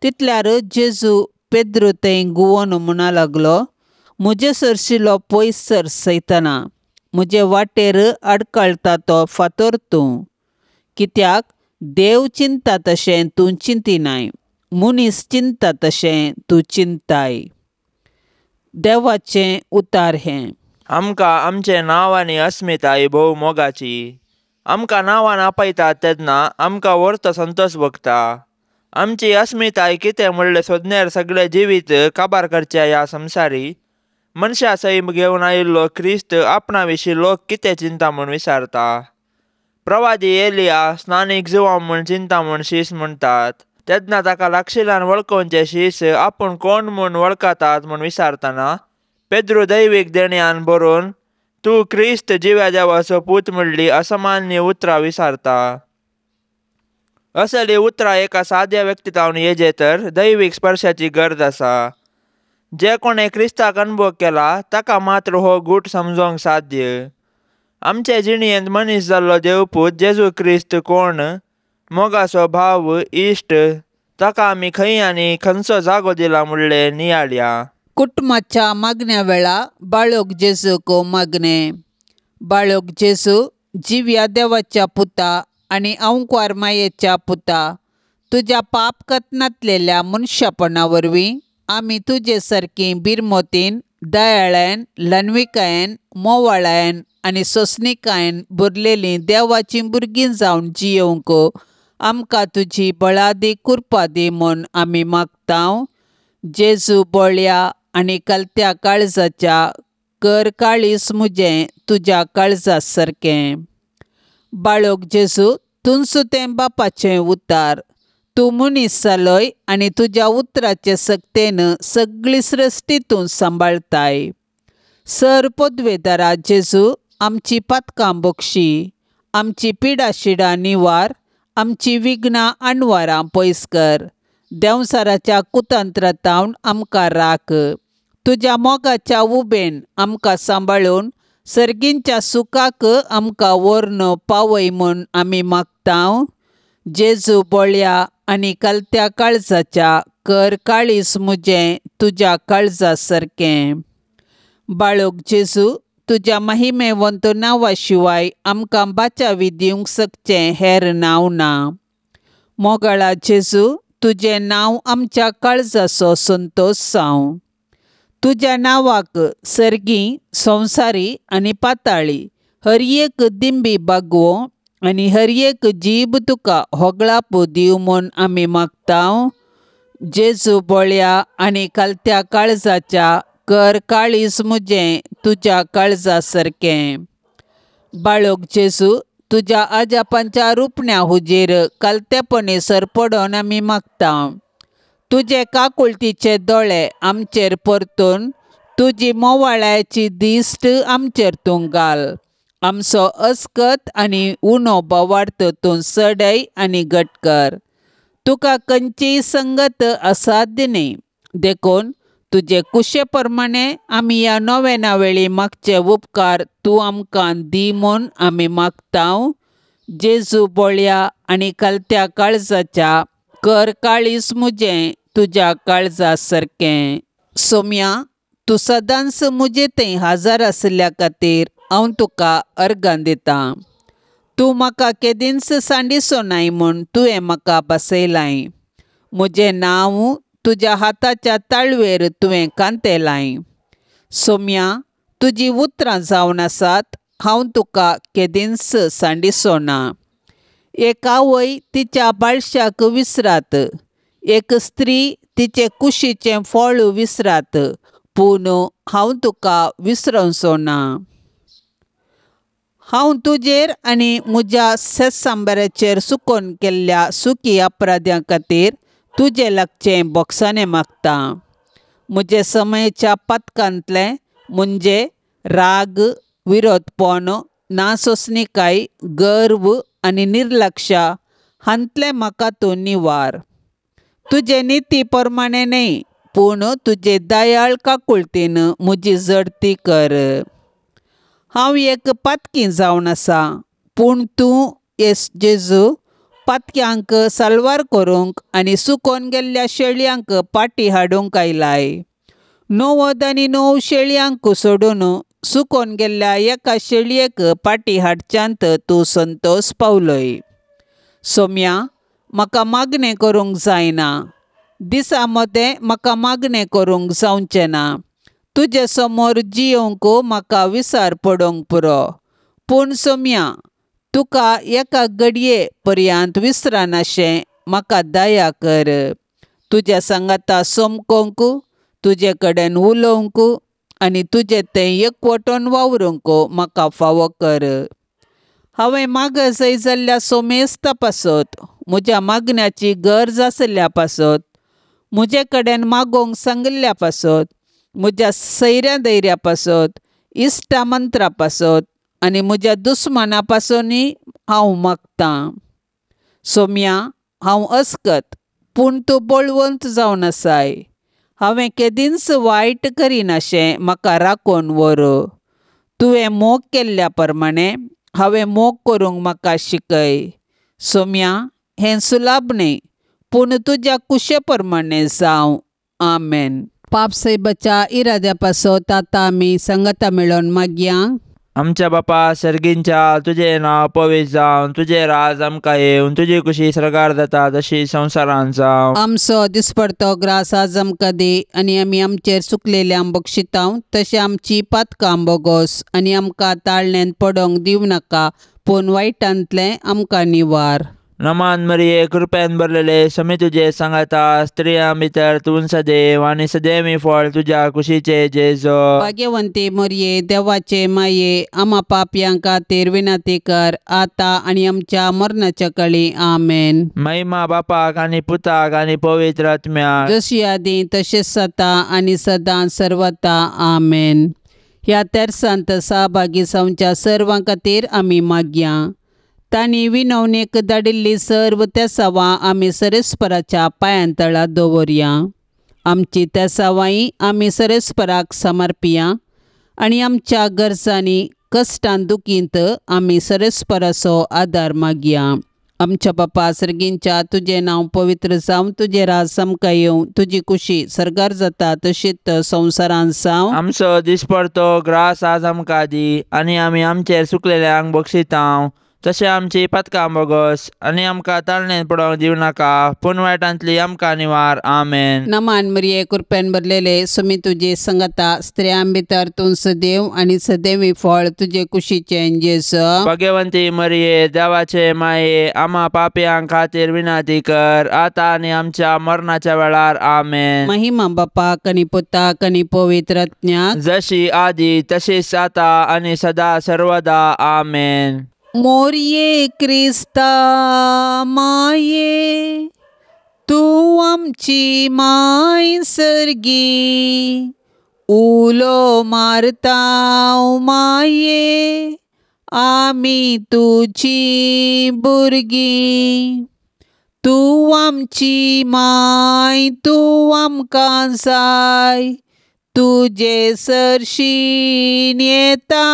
S1: तितल्यार जेजू पेद्रू थंय गुवोन म्हणा लागलो, म्हजे सरशिलो पयस सर सैतना, म्हजे वाटेर आडकळटा तो फातर तूं, कित्याक देव चिंता तशें तूं चिंतिनाय, मनीस चिंता तशें तूं चिंताय. देवाचें उतार हें.
S2: आमकां आमचें नांव आनी अस्मिताय भोव मोगाची. आमकां नांवान आपयतात तेन्ना आमकां व्हरतो संतोश भोगता. आमची अस्मिताय कितें म्हणलें सोदण्यार सगळें जिवीत काबार करचें ह्या संवसारी मनशा सैम घेवन आयिल्लो क्रिस्त आपणा विशीं लोक कितें चिंता म्हूण विचारता. प्रवादी एलिया स्नानीक जुवांव म्हूण चिंता म्हूण शीस म्हणटात तेन्ना ताका लागशिल्ल्यान वळखोवचें शीस आपूण कोण म्हूण वळखतात म्हूण विचारतना पेद्रू दैवीक देण्यान बरोवन तूं क्रिस्त जिव्या देवाचो पूत म्हणली असामान्य उतरां विचारता. असली उतरां एका साद्या व्यक्ती तावन येजे तर दैवीक स्पर्शाची गरज आसा. जे कोणें क्रिस्ताक अनुभव केला ताका मात्र हो गूट समजोंक साध्य. आमचे जिणेंत मनीस जाल्लो देवपूत जेजू क्रिस्त कोण, मोगाचो भाव इश्ट, ताका आमी खंय आनी खंयचो जागो दिला म्हणलें नियाळया.
S1: कुटुंबाच्या मागण्या वेळा बाळोक जेजूक मागणें. बाळोक जेजू जिव्या देवाच्या पुता आनी अंकुर मायेच्या पुता, तुज्या पाप कथनांतलेल्या मनशापणा वरवीं आमी तुजे सारकी बिरमोतीन, दयाळायन, ल्हानविकायेन, मोवाळायन आनी सोंसणिकायेन भरलेलीं देवाचीं भुरगीं जावन जियोवंक आमकां तुजी बळादी कृपा दी म्हूण आमी मागता. जेजू बळ्या आनी कलत्या काळजाच्या, कर काळीस म्हजें तुज्या काळजा सारकें. बाळोक जेजू तुंच तें बापाचें उतार, तूं मनीस जालोय आनी तुज्या उतराचे सक्तेन सगळी सृश्टी तूं सांबाळताय. सर पदवेदारा जेजू आमची पातकां बक्षी, आमची पिडाशिडां निवार, आमची विघ्नां आणवारां पयस कर, देंवसाराच्या कुतंत्रातावन आमकां राख, तुज्या मोगाच्या उबेन आमकां सांबाळून सर्गींच्या सुखाक आमकां व्हरून पावय म्हूण आमी मागता. जेजू बळ्या आनी कलत्या काळजाच्या कर काळीज मुजें तुज्या काळजा सारकें. बाळक जेजू तुज्या महिमेवंत नांवा शिवाय आमकां बाचावी दिवंक शकचें हेर नांव ना. मोगाळा जेजू तुजें नांव आमच्या काळजाचो संतोश जावं. तुज्या नांवाक सर्गी संवसारी आनी पाताळी हर एक दिंबी बागवो आनी हर एक जीब तुका होगळाप दिव म्हूण आमी मागता. जेजू बोळ्या आनी कालत्या काळजाच्या कर काळीज मुजें तुज्या काळजा सारकें. बाळक जेजू तुज्या आजापांच्या रुपण्या हुजीर कालतेपणी सरपडोन आमी मागता. तुजे काकुळतीचे दोळे आमचेर परतून तुजी मोवाळ्याची दिश्ट आमचेर तूं घाल. आमचो अस्कत आनी उणो बोवार्थ तूं सडय आनी घट कर. तुका खंयचीय संगत असाध्य न्ही, देखून तुजे कुशे प्रमाणे आमी ह्या नोवेना वेळी मागचे उपकार तूं आमकां दी म्हूण आमी मागता. जेजू बोळ्या आनी कालत्या काळजाच्या कर काळीज मुजें तुज्या काळजा सारकें. सोम्या तूं सदांच मुजे थंय हाजर आशिल्ल्या खातीर हांव तुका अर्गां दितां. तूं म्हाका केदींच सांडिसो नाय म्हूण तुवें म्हाका बसयलाय. म्हजें नांव तुज्या हाताच्या ताळवेर तुवें कांतेलाय. सोम्या तुजी उतरां जावन आसात, हांव तुका केदींच सांडिसो ना. एक आवय तिच्या बाळशाक विसरात, एक स्त्री तिचे कुशीचें फळ विसरात, पूण हांव तुका विसरोवचो ना. हांव तुजेर आनी म्हज्या सेसांबऱ्याचेर सुकोन केल्ल्या सुकी अपराध्यां खातीर तुजे लागचें बोक्साणें मागता. म्हजे समयेच्या पातकांतलें म्हणजे राग, विरोधपण, नासोसणीकाय, गर्व आनी निर्लक्ष हांतलें म्हाका तूं निवार. तुजे निती प्रमाणें न्हय, पूण तुजे दयाळ काकुळतीन म्हजी जडती कर. हांव एक पातकी जावन आसा, पूण तूं येस जेजू पातक्यांक साल्वार करूंक आनी सुकोन गेल्ल्या शेळयांक पाटी हाडूंक आयलाय. 99 शेळयांक सोडून सुकोन गेल्ल्या एका शेळयेक पाटी हाडच्यांत तूं संतोश पावलोय. सोम्या म्हाका मागणें करूंक जायना, दिसा मदें म्हाका मागणें करूंक जावचें ना. तुजे समोर जियोंक म्हाका विसार पडोवंक पुरो, पूण सोम्या तुका एका घडये पर्यंत विसरनाशें म्हाका दया कर. तुज्या सांगाता समकोंक, तुजे कडेन उलोवंक आनी तुजें तें एकवटून वावरूंक म्हाका फावो कर. हांवें मागसय जाल्ल्या सोमेस्ता पासत, म्हज्या मागण्याची गरज आशिल्ल्या पासत, म्हजे कडेन मागोवंक सांगिल्ल्या पासत, म्हज्या सैऱ्या धैर्या पासत, इश्टा मंत्रा पासत आनी म्हज्या दुस्माना पासूनय हांव मागतां. सोम्या हांव अस्कत, पूण तूं बळवंत जावन आसाय. हांवें केदींच वायट करिनाशें म्हाका राखून व्हर. तुवें मोग केल्ल्या प्रमाणें हांवें मोग करूंक म्हाका शिकय. सोम्या हें सुलाभ न्हय, पूण तुज्या कुशे प्रमाणें जावं. आमेन. पाप सायबाच्या इराद्या पासत आतां आमी संगता मेळोवन मागया.
S2: आमच्या बापा सर्गींच्या तुजें नांव पवित्र जावन, तुजें राज आमकां येवन, तुजी कुशी सर्गार जाता तशी संवसारांत जावं.
S1: आमचो दिसपडतो ग्रास आज आमकां दी आनी आमी आमचेर चुकलेल्यांक बक्षितांव तशें आमची पातकां बोगोस आनी आमकां ताळण्यांत पडोवंक दिवं नाका, पूण वायटांतलें आमकां निवार.
S2: नमान मरिये कृपेन भरलेले, समी तुजे सांगाता, स्त्रियां भितर तूं सदैव आनी सदैवी फळ तुज्या कुशीचे जेजो.
S1: भाग्यवंती मरिये देवाचे माये, आमा पापयां खातीर विनंती कर आतां आनी आमच्या मरणाच्या कळी. आमेन.
S2: महिमा बापाक आनी पुताक आनी पवित्र आत्म्याक,
S1: जशी आदी तशेंच सता आनी सदां सर्वता. आमेन. ह्या तेर्सांत सहभागी जावच्या सर्वां खातीर आमी मागया. तांणी विनवणेक धाडिल्ली सर्व तेसावां आमी सरेस्पराच्या पांयांतळा दवरया. आमची तेसावांय आमी सरेस्पराक समर्पिया आनी आमच्या गरजांनी कश्टान दुखींत आमी सरेस्पराचो आदार मागया. आमच्या बापा सर्गींच्या तुजें नांव पवित्र जावं, तुजें राज आमकां येवं, तुजी कुशी सर्गार जाता तशीच संवसारांत जावं।
S2: आमचो दिसपडतो ग्रास आज आमकां दी आनी आमी आमचेर सुकलेल्यांक बक्षितांव तशें आमची पातकां बोगस आनी आमकां ताळणेन पडोवंक दिवं नाका पूण वायटांतली आमकां निवार। आमेन।
S1: नमान मरिये कृपेन भरलेले सुमी तुजे संगता, स्त्रियां भितर तूं सदैव आनी सदैवी फळ तुजे कुशीचें जेजू।
S2: भगवंती मरिये देवाचे माये आमा पापयां खातीर विनंती कर आतां आनी आमच्या मरणाच्या वेळार। आमेन।
S1: महिमा बापाक आनी पुताक आनी पवित्र आत्म्याक,
S2: जशी आदी तशीच आतां आनी सदा सर्वदा। आमेन।
S1: मोरये क्रिस्ता माये तूं आमची माय सर्गी, उलो मारता माये आमी तुजी भुरगीं। तूं आमची माय तूं आमकां जाय, तुजे सरशीं येता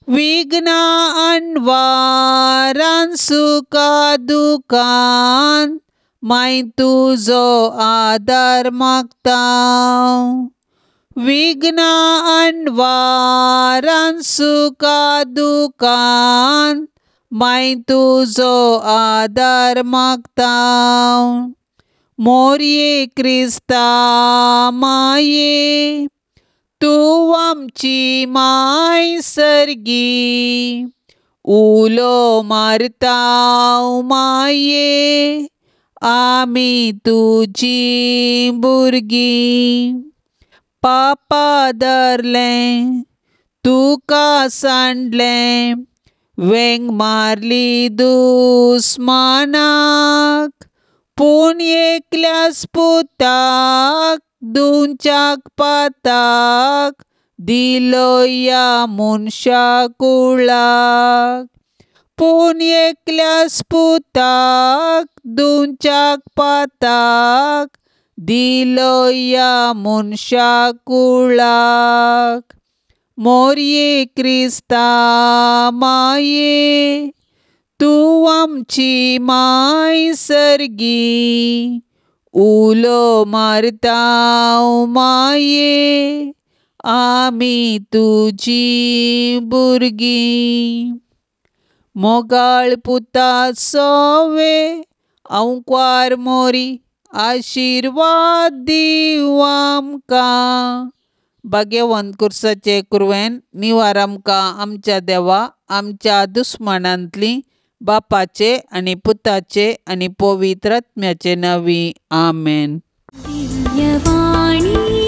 S1: विघ्नां अनवारान सुखा दुखान माय तुजो आदार मागता। विघ्नां अनवारान सुखा दुखान माय तुजो आदार मागता। मोरये क्रिस्ता माये तूं आमची माय सर्गी, उलो मारता माये आमी तुजी भुरगीं। पापा धरलें तुका सांडलें, वेंग मारली दुस्मानाक, पूण एकल्याच पुताक दिवच्याक पाताक दिलो ह्या मनशा कुळाक। पूण एकल्याच पुताक दिवच्याक पाताक दिलो ह्या मनशा कुळाक। मोरये क्रिस्ता माये तूं आमची माय सर्गी, उलो मारता माये आमी तुजी भुरगीं। मोगाळ पुता सोवे आंकवार मोरी आशिर्वाद दीव आमकां। भाग्यवंत कुर्साचे कुरवेन निवार आमकां आमच्या देवा आमच्या दुस्मानांतली, बापाचे आनी पुताचे आनी पवित्र आत्म्याचे नांवी। आमेन।
S3: दिव्यवाणी।